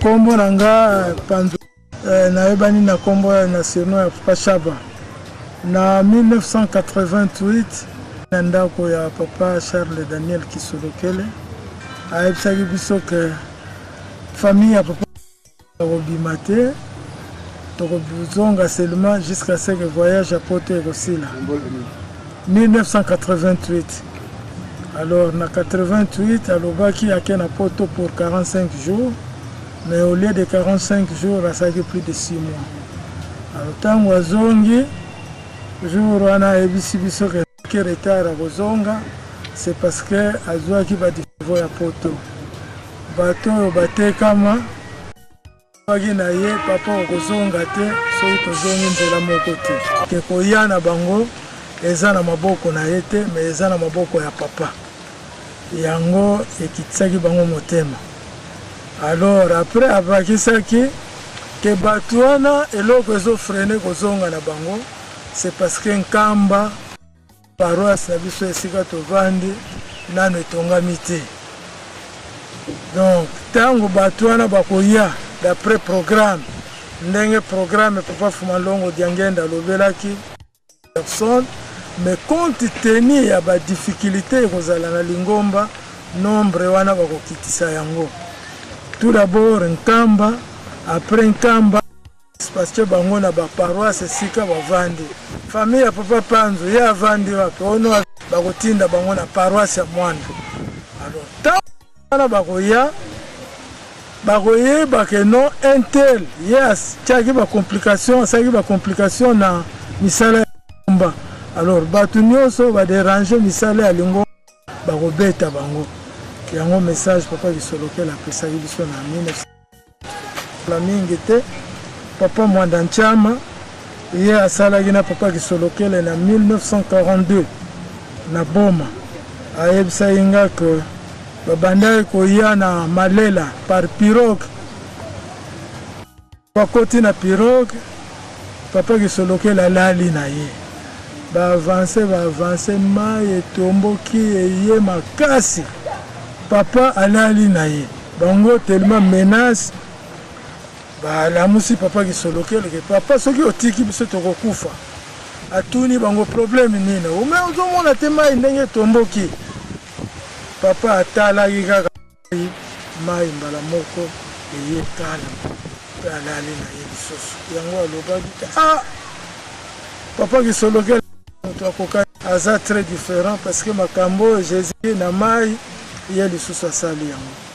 Kombo na nga Panzu, nayebani na kombo na surnom ya Papa Shaba. Na 1988 na ndako ya Papa Charles Daniel Kisolokele, ayebisaki biso ke famille ya Papa akobima te, tokozonga seulement jusqu'à ce que voyage ya poto ekosila. 1988, alors na 88 alobaki ake na poto pour 45 jours, mais au lieu de 45 jours asalaki plus de 6 mois. Alors ntango azongi, jour wana ayebisi biso ke retard akozonga, c'est parce que azwaki badivo ya poto, bato oyo batekama baki na ye: "Papa, okozonga te soki tozongi nzela moko te." Ke koya na bango eza na maboko na ye te, mais eza na maboko ya papa. Yango ekitisaki bango motema. Alors après abakisaki ke bato wana, eloko ezofreiner kozonga na bango, c'est parce que Nkamba, paroisse na biso esika tovandi, nano etongami te. Donc ntango bato wana bakoya d'après programme, ndenge programme Papa Fumalongo Diangenda alobelaki personne, mais compte tenu ya badifficulté ekozala na lingomba, nombre wana bakokitisa yango. Tout d'abord Nkamba, après Nkamba, parce que bango na baparoisse esika bavandi, famille ya Papa Panzo ye avandi wapi ono, bakotinda bango na paroisse ya Mwanda. Alors ntango wana bakoya, bakoyeba ke non, un tel ye atiaki bacomplication, asalaki bacomplication na misala ya lingomba. Alors bato nyonso badéranger misala ya lingomba, bakobeta bango. Yango message Papa Kisolokele apesaki biso na 19 mingi te. Papa Mwanda Ntiama, ye asalaki na Papa Kisolokele na 1942 na Boma. Ayebisaki nga ke babandaki koya na Malela par pirogue. Bakoti na pirogue, Papa Kisolokele alali na ye. Baavancer, baavancer, mai etomboki, eye makasi, papa alali na ye. Bango tellement menace, balamusi Papa Kisolokele ke: "Papa, soki otiki biso, tokokufa." Atuni bango: "Problème nini? Ome ozomona te mai ndenge etomboki?" Papa atalaki kaka mai, mbala moko eye calme, mpe alali na ye lisusu. Yango alobaki te: "Ah, Papa Kisolokele moto akoka aza très différent, parce que makambo oyo Jésus na mai, ye lisusu asali yango."